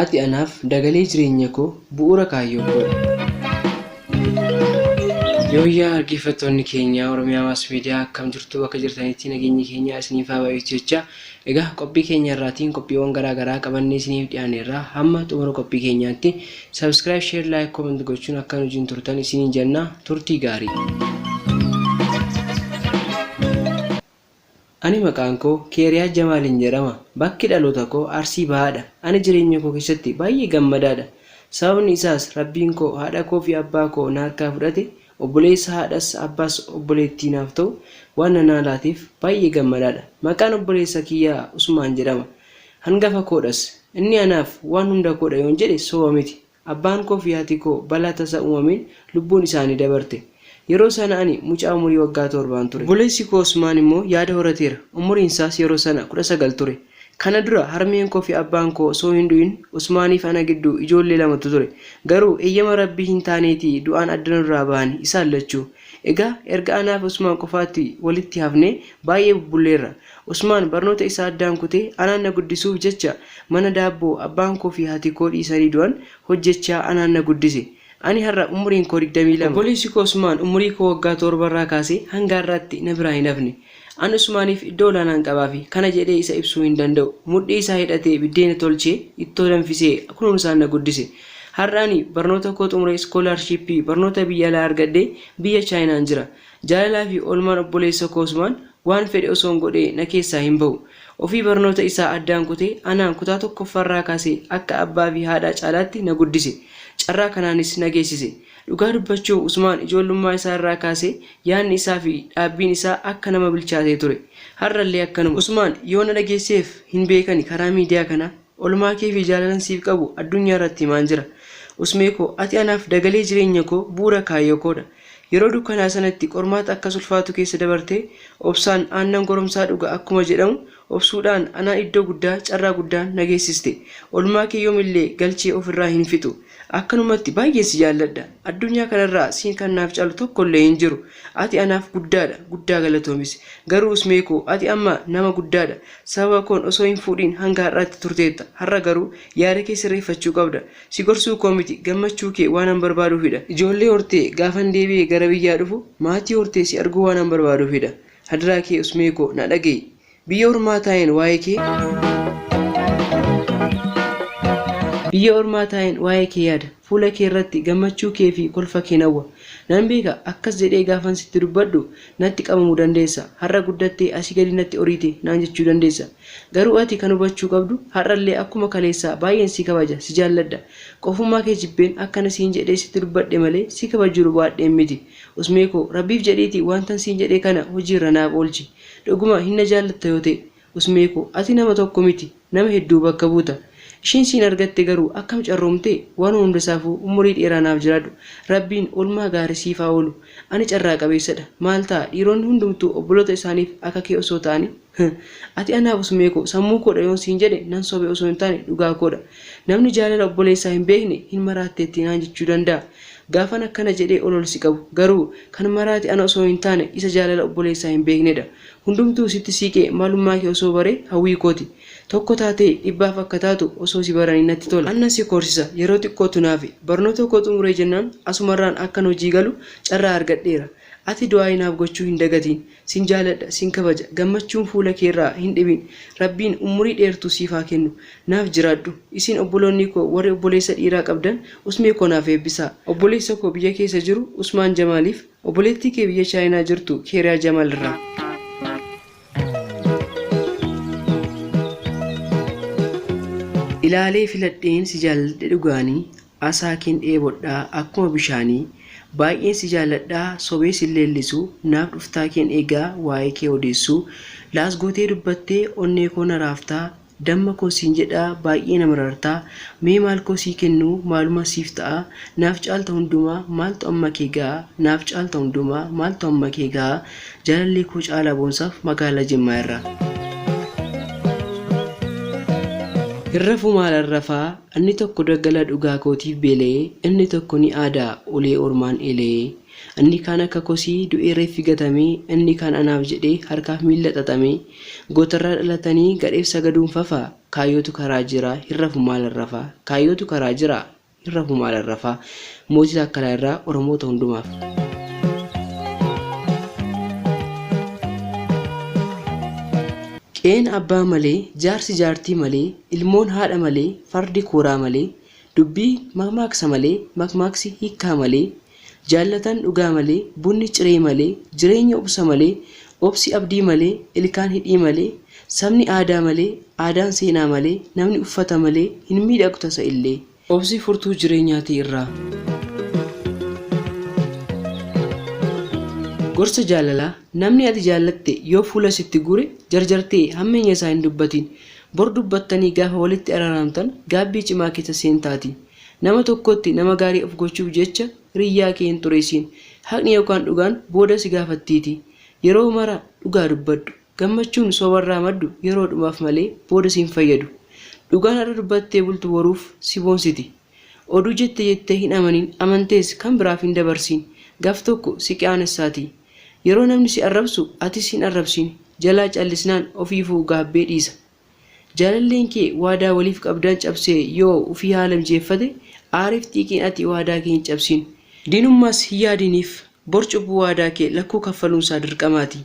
Ati anaaf dagalee jireenya koo, bu'uura kaayyoo koodha. Yooyyaa dhaggeeffattoonni keenya Oromiyaa Maas Miidiyaa, akkam jirtu? Bakka jirtanitti nageenyi keenya isiniif haa baay'atu jecha, egaa qophii keenya irraatiin qophiiwwan garaa garaa qabannee isiniif dhiyaanneerra. Hamma xumura qophii keenyaatti subscribe, share, like, comment gochuun akka nu wajjin turtan isiniin jenna. Turtii gaarii. Ani maqaan koo Keeriyaa Jamaaliin jedhama. Bakki dhaloota koo Arsii Bahaadha. Ani jireenya koo keessatti baay'ee gammadaadha. Sababni isaas Rabbiin koo haadha koo fi abbaa koo na harkaa fudhate obboleessa haadhas abbaas obboleettii naaf ta'u waan na naa laateef baay'ee gammadaadha. Maqaan obboleessa kiyyaa Usmaan jedhama. Hangafa koodhas. Inni anaaf waan hunda koodha yoon jedhe soba miti. Abbaan koo fi haati koo balaa tasa uumameen lubbuun isaanii dabarte. Yeroo sana ani mucaa umurii waggaa torbaan ture. Obboleessi koo Usmaan immoo yaada horateera. Umuriinsaas yeroo sana 19 ture. Kana dura harmeen koo fi abbaan koo osoo hin du'in Usmaanii fi ana gidduu ijoollee lamatu ture. Garuu eeyyama Rabbii hin taaneetii du'aan adda nurraa bahani isaan lachuu. Egaa erga anaa fi Usmaan qofaatti walitti hafnee baay'ee bubbulleerra. Usmaan barnoota isaa addaan kutee anaan na guddisuuf jecha mana daabboo abbaan koo fi haati koo dhiisanii du'an hojjechaa anaan na guddise. Ani har'a umuriin koo 22. Obboleessi koo Usmaan umurii koo waggaa 7 irraa kaasee hanga har'aatti na biraa hin hafne. Ani Usmaaniif iddoo olaanaan qabaafi. Kana jedhee isa ibsuu hin danda'u. Mudhii isaa hidhatee biddeena tolchee, ittoo danfisee kunuunsaan na guddise. Har'a ani barnoota koo xumuree iskoolaarshiippii barnoota biyya alaa argadhee biyya Chaayinaan jira. Jaalalaa fi oolmaan obboleessa koo Usmaan waan fedhe osoon godhee na keessaa hin bahu. Ofii barnoota isaa addaan kutee anaan kutaa tokkoffaarraa kaasee akka abbaa fi haadhaa caalaatti na guddise. Carraa kanaanis na geessise. Dhugaa dubbachuuf Usmaan ijoollummaa isaa irraa kaasee yaadni isaa fi dhaabbiin isaa akka nama bilchaatee ture. Har'allee akkanuma. Usmaan yoo na dhageesseef hin beekani karaa miidiyaa kanaa olmaa kee fi jaalalan siif qabu addunyaa irratti himaan jira. Usmee koo, ati anaaf dagalee jireenya koo, bu'uura kaayyoo koodha. Yeroo dukkanaa sanatti qormaata akkas ulfaatu keessa dabartee obsaan aannan goromsaa dhuga akkuma jedhamu obsuudhaan anaan iddoo guddaa carraa guddaan na geessiste. Olmaa kee yoomillee galchee ofirraa hin fixu. Akkanumatti baay'een si jaalladha. Addunyaa kanarraa siin kan naaf caalu tokkollee hin jiru. Ati anaaf guddaadha, guddaa galatoomis. Garuu Usmee koo, ati amma nama guddaadha. Sababa koon osoo hin fuudhiin hanga har'aatti turteetta. Har'a garuu yaada kee sirreeffachuu qabda. Si gorsuu koo miti, gammachuu kee waanan barbaaduufidha. Ijoollee hortee gaafan deebi'ee gara biyyaa dhufu maatii hortee si arguu waanan barbaaduufidha. Hadaraa kee Usmee koo na dhaga'i. Biyya ormaa taa'een waa'ee kee Biyya ormaa taa'een waa'ee kee yaada. Fuula kee irratti gammachuu kee fi kolfa keen hawwa. Nan beeka, akkas jedhee gaafan sitti dubbadhu natti qabamuu dandeessa. Har'a guddattee asii gadi natti oriite naan jechuu dandeessa. Garuu ati kan hubachuu qabdu har'allee akkuma kaleessaa baay'een si kabaja, si jaalladha. Qofummaa kee jibbeen akkana siin jedhee sitti dubbadhe malee si kabajuu baadheen miti. Usmee koo, Rabbiif jedhiitii wantan siin jedhe kana hojiirra naaf oolchi. Dhuguma hin na jaallatta yoo ta'e. Usmee koo, ati nama tokko miti, nama hedduu bakka buuta. Ishiin siin argatte garuu akkam carroomte? Waanuma hundasaafuu umurii dheeraa naaf jiraadhu. Rabbiin oolmaa gaarii siif haa oolu. Ani carraa qabeessadha. Maal ta'a dhiironni hundumtuu obboloota isaaniif akka kee osoo ta'anii? Huh. Ati anaaf Usmee koo, sammuu koodha yoon siin jedhe nan sobe osoo hin taane dhugaa koodha. Namni jaalala obboleessaa hin beekne hin maraatteetti naan jechuu danda'a. Gaafan akkana jedhee ol ol si qabu garuu kan maraate ana osoo hin taane isa jaalala obboleessaa hin beeknedha. Hundumtuu sitti siiqee maalummaa kee osoo baree hawwii kooti. Tokko taatee dhibbaaf akka taatu osoo si baranii natti tola. Anna si koorsisa, yeroo xiqqootu na hafe. Barnoota koo xumuree jennaan asumarraan akkan hojii galu carraa argadheera. Ati du'aa'ii naaf gochuu hin dagatiin. Sin jaaladha, sin kabaja. Gammachuun fuula keerraa hin dhibin. Rabbiin umurii dheertuu siif haa kennu. Naaf jiraadhu. Isin obboloonni koo warri obboleessa dhiiraa qabdan Usmee koo naaf eebbisaa. Obboleessa koo biyya keessa jiru Usmaan Jamaaliif, obboleettii kee biyya Chaayinaa jirtu Keeriyaa Jamaal irraa. Ilaalee filadheen si jaalladhe dhugaanii, Asaa keen dheebodhaa akkuma bishaanii, Baay'een si jaalladhaa sobee sin leellisu, Naaf dhuftaa keen eegaa waa'ee kee odeessuu, Laas gootee dubbattee onnee koo na raaftaa, Damma koo siin jedhaa baay'ee na marartaa, Mee maal koo sii kennuu maaluma siif ta'aa, Naaf caalta hundumaa maaltu amma kee ga'aa, Naaf caalta hundumaa maaltu amma kee ga'aa, Jaalallee koo Caalaa Boonsaaf magaalaa Jimmaa irraa. Hin rafu maalan rafaa, Inni tokko daggala dhugaa kootiif beela'ee, inni tokko ni aada ulee ormaan eela'ee. Inni kaan akka kosii du'ee reeffi gatamee, inni kaan anaaf jedhee harkaaf miilla xaxamee. Gootarraa dhalatanii gadheef sagaduun fafa, Kaayyootu karaa jira hin rafu maalan rafaa. Kaayyootu karaa jira hin rafu maalan rafaa. Mootii Taakkalaa irraa Oromoota hundumaaf. Qe'een abbaa malee, jaarsi jaartii malee, ilmoon haadha malee, fardi kooraa malee, dubbiin makmaaksa malee, makmaaksi hiikkaa malee, jaallatan dhugaa malee, bunni ciree malee, jireenyi obsa malee, obsi abdii malee, ilkaan hidhii malee, sabni aadaa malee, aadaan seenaa malee, namni uffata malee hin miidhagu tasa illee. Obsi furtuu jireenyaati irraa. Gorsa jaalalaa, Namni ati jaallatte yoo fuula sitti guure jarjartee hammeenya isaa hin dubbatin. Bor dubbattanii gaafa walitti araaramtan gaabbii cimaa keessa seentaatii. Nama tokkotti nama gaarii of gochuuf jecha hiriyyaa kee hin xureessiin. Haqni yookaan dhugaan booda si gaafattiitii. Yeroo mara dhugaa dubbadhu. Gammachuun sobarraa maddu yeroodhumaaf malee booda si hin fayyadu. Dhugaan har'a dubbattee bultu boruuf si boonsiti. Oduu jette jettee hin amanin, amantees kan biraaf hin dabarsiin. Gaaf tokko si qaanessaatii. Yeroo namni si arrabsu atis hin arrabsiin. Jalaa callisnaan ofiifuu gaabbee dhiisa. Jaalalleen kee waadaa waliif qabdan cabsee yoo ufii haala mijeeffate aariif xiiqiin ati waadaa kee hin cabsiin. Diinummaas hin yaadiniif. Bor cubbuu waadaa kee lakkuu kaffaluunsaa dirqamaati.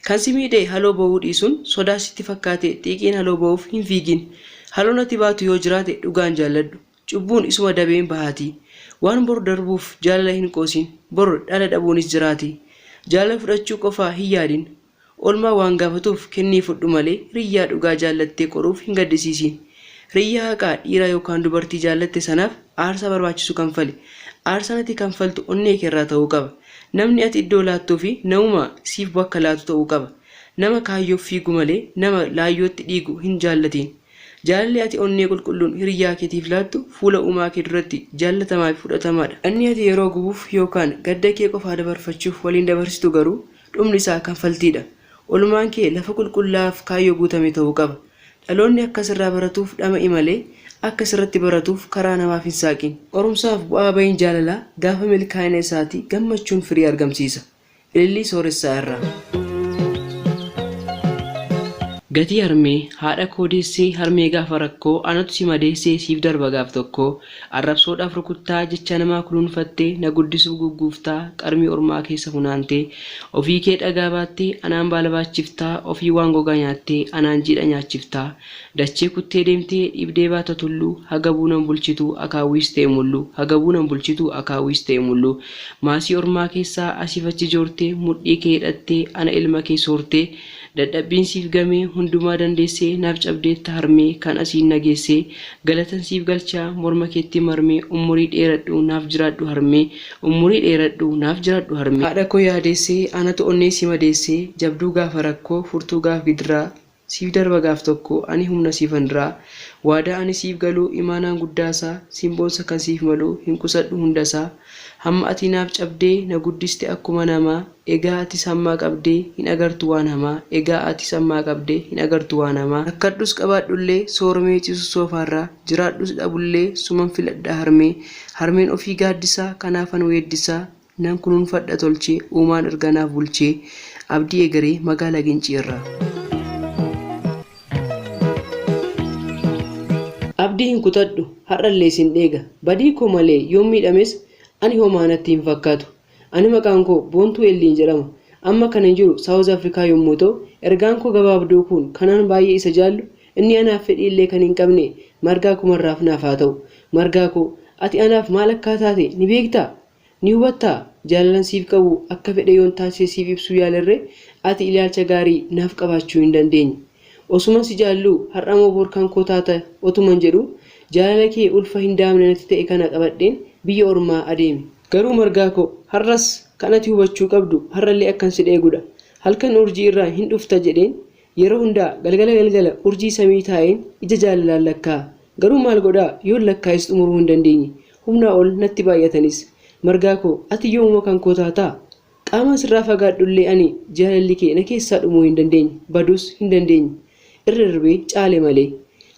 Kan si miidhe haloo ba'uu dhiisuun sodaa sitti fakkaatee xiiqiin haloo ba'uuf hin fiigin. Haloon ati baatu yoo jiraate dhugaan jaalladhu. Cubbuun isuma dabeen bahaatii. Waan bor darbuuf jaalala hin qoosiin. Bor dhala dhabuunis jiraatii. Jaalala fudhachuu qofaa hin yaadin. Oolmaa waan gaafatuuf kennii fudhu malee hiriyyaa dhugaa jaallattee qoruuf hin gaddisiisiin. Hiriyyaa haqaa dhiira yookaan dubartii jaallatte sanaaf aarsaa barbaachisu kanfali. Aarsaan ati kanfaltu onnee keerraa ta'uu qaba. Namni ati iddoo laattuufi namuma siif bakka laatu ta'uu qaba. Nama kaayyoof fiigu malee nama laayyootti dhiigu hin jaallatiin. Jaalalli ati onnee qulqulluun hiriyyaa keetiif laattu fuula Uumaa kee duratti jaallatamaa fi fudhatamaadha. Inni ati yeroo gubuuf yookaan gadda kee qofaa dabarfachuuf waliin dabarsitu garuu dhumni isaa kanfaltiidha. Olmaan kee lafa qulqullaa'aaf kaayyoo guutame ta'uu qaba. Dhaloonni akka sirraa baratuuf dhama'i malee akka sirratti baratuuf karaa namaaf hin saaqin. Qorumsaaf bu'aa ba'iin jaalalaa gaafa milkaa'ina isaatii gammachuun firii argamsiisa. Ilillii Sooressaa irraa. Gatii harmee, haadha koo deessee harmee gaafa rakkoo anatu si madeessee siif darba gaaf tokkoo arrabsoodhaaf rukuttaa jecha namaa kunuunfattee na guddisuuf gugguuftaa qarmii ormaa keessa funaantee ofii kee dhagaa baattee anaan baala baachiftaa ofii waan gogaa nyaattee anaan jiidha nyaachiftaa dachee kuttee deemtee dhiibdee baata tulluu hagabuu nan bulchituu akaawwiis ta'e mulluu hagabuu nan bulchituu akaawwiis ta'e mulluu Maasii ormaa keessaa asiif achi joortee mudhii kee hidhattee ana ilma kee soortee Dadhabbiin siif gamee hundumaa dandeessee naaf cabdeetta harmee kan asiin na geessee Galatan siif galchaa morma keetti marmee ummurii dheeradhu naaf jiraadhu harmee ummurii dheeradhu naaf jiraadhu harmee. Haadha koo yaadeessee anatu onnee si madeessee jabduu gaafa rakkoo furtuu gaaf gidiraa Siif darba gaaf tokko ani humna siifan diraa Waadaa ani siif galu imaanaan guddaasaa Siin boonsa kan siif malu hin qusadhu hundasaa Hamma ati naaf cabdee na guddiste akkuma namaa Egaa atis hammaa qabdee hin agartu waan hamaa Egaa atis ammaa qabdee hin agartu waan hamaa Rakkadhus qabaadhullee sooromee ciisus soofaarraa Jiraadhus dhabullee suman filadha harmee Harmeen ofii gaaddisaa kanaafan weeddisaa Nan kunuunfadha tolchee uumaan erga naaf bulchee Abdii Egeree Magaalaa Gincii irraa. Abdii hin kutadhu har'allee sin dheega Badii koo malee yoon miidhames ani homaa natti hin fakkaatu Ani maqaan koo Boontuu Elliin jedhama Amma kanan jiru South Africa yommuu ta'u ergaan koo gabaabduu kun kanaan baay'ee isa jaallu inni anaaf fedhii illee kan hin qabne Margaa Kumarraaf naaf haa ta'u Margaa koo ati anaaf maal akkaa taate ni beektaa? Ni hubattaa? Jaalalan siif qabu akka fedhe yoon taasisee siif ibsuu yaalerree ati ilaalcha gaarii naaf qabaachuu hin dandeenye. Osuman si jaalluu har'amoo bor kan koo taata otuman jedhuu jaalala kee ulfa hin da'amne natti ta'e kana qabadheen biyya ormaa adeeme. Garuu Margaa koo har'as kan ati hubachuu qabdu har'allee akkan si dheegudha. Halkan urjii irraa hin dhufta jedheen Yeroo hundaa galgala galgala urjii samii taa'een ija jaalalaan lakkaa'a. Garuu maal godhaa yoon lakkaa'es xumuruu hin dandeenye. Humnaa ol natti baay'atanis. Margaa koo ati yoomuma kan koo taataa? Qaamaan sirraa fagaadhullee ani jaalalli kee na keessaa dhumuu hin dandeenye, baduus hin dandeenye. Irra darbee caale malee.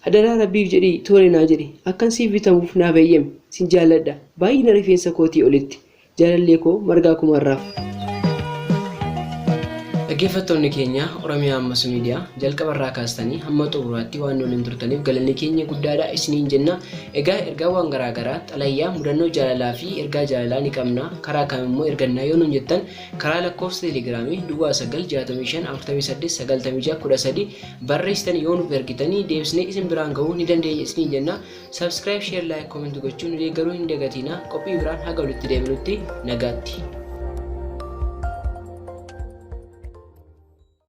Hadaraa Rabbiif jedhii tole naa jedhi. Akkan siif bitamuuf naaf eeyyami. Sin jaalladha. Baay'ina rifeensa kootii olitti. Jaalallee koo Margaa Kumarraaf. Dhaggeeffattoonni keenya Oromiyaa Ammas Miidiyaa jalqaba irraa kaastanii hamma xumuraatti waan nu waliin turtaniif galanni keenya guddaadha isiniin jenna. Egaa ergaawwan garaa garaa xalayyaa mudannoo jaalalaa fi ergaa jaalalaa ni qabna. Karaa kam immoo ergannaa yoo nuun jettan karaa lakkoofsa telegiraamii duwwaa 9 65 48 96 13 barreessitanii yoo nuuf ergitanii deebisnee isin biraan gahuu ni dandeenya isiniin jenna. Subscribe, share, like, comment gochuun nu deeggaruu hin dagatinaa. Qophii biraan haga walitti deebinutti nagaatti.